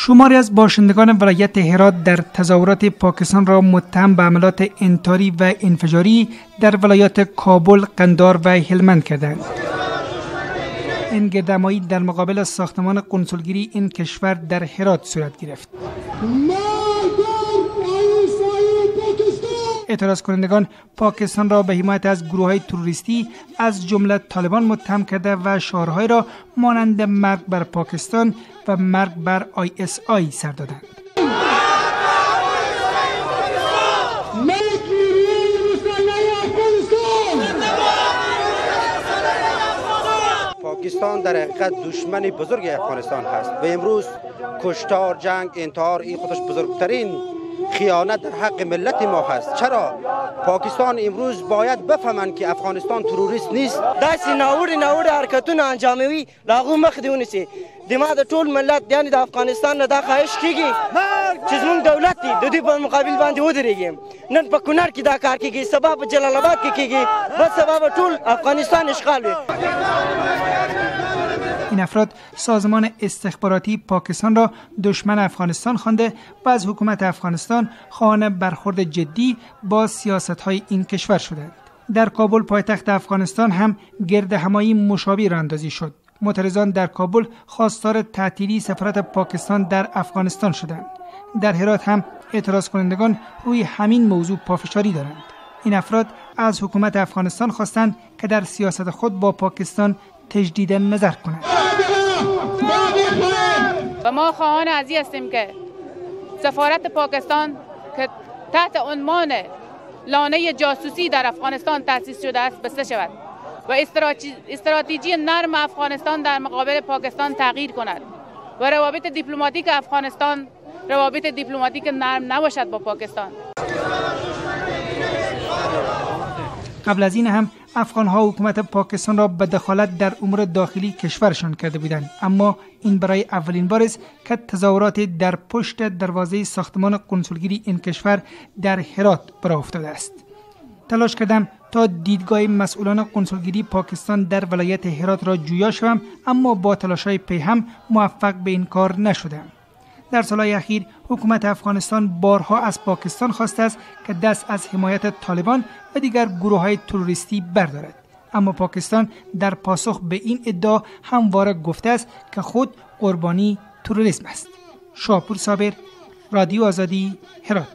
شماری از باشندگان ولایت هرات در تظاهرات پاکستان را متهم به عملات انتحاری و انفجاری در ولایات کابل، قندار و هلمند کردند. این گردهمایی در مقابل ساختمان کنسولگری این کشور در هرات صورت گرفت. اعتراض کنندگان پاکستان را به حمایت از گروه‌های تروریستی از جمله طالبان متهم کرده و شعارهای را مانند مرگ بر پاکستان و مرگ بر ISI سر دادند. پاکستان در حقیقت دشمن بزرگ افغانستان هست و امروز کشتار، جنگ، انتحار این خودش بزرگترین خیانت در حق ملت ما هست. چرا پاکستان امروز باید بفهمند که افغانستان تروریست نیست. داسې ناوړه حرکتونه انجاموي، له هغو مخ دې ونیسي. د ما د ټول ملت یعنې د افغانستان نه دا خواهش کېږي چې زموږ دولت دی د دوی په مقابل باندې ودرېږي. نن په کونړ کې دا کار کېږي، سبا په جلال آباد کې کېږي، بس سبا به ټول افغانستان اشغال وي. این افراد سازمان استخباراتی پاکستان را دشمن افغانستان خوانده و از حکومت افغانستان خواهان برخورد جدی با سیاست‌های این کشور شدند. در کابل پایتخت افغانستان هم گرد همایی مشابه را اندازی شد. معترضان در کابل خواستار تعطیلی سفارت پاکستان در افغانستان شدند. در هرات هم اعتراض کنندگان روی همین موضوع پافشاری دارند. این افراد از حکومت افغانستان خواستند که در سیاست خود با پاکستان تجدید نظر کند. و ما خواهان از این هستیم که سفارت پاکستان که تحت عنوان لانه جاسوسی در افغانستان تأسیس شده است بسته شود و استراتژی نرم افغانستان در مقابل پاکستان تغییر کند و روابط دیپلماتیک افغانستان روابط دیپلماتیک نرم نباشد با پاکستان. قبل از این هم افغان‌ها حکومت پاکستان را به دخالت در امور داخلی کشورشان کرده بودند، اما این برای اولین بار است که تظاهرات در پشت دروازه ساختمان کنسولگری این کشور در هرات براه افتاده است. تلاش کردم تا دیدگاه مسئولان کنسولگری پاکستان در ولایت هرات را جویا شوم، اما با تلاش‌های پیهم موفق به این کار نشدم. در سالهای اخیر حکومت افغانستان بارها از پاکستان خواسته است که دست از حمایت طالبان و دیگر گروه‌های تروریستی بردارد، اما پاکستان در پاسخ به این ادعا همواره گفته است که خود قربانی تروریسم است. شاپور صابر، رادیو آزادی، هرات.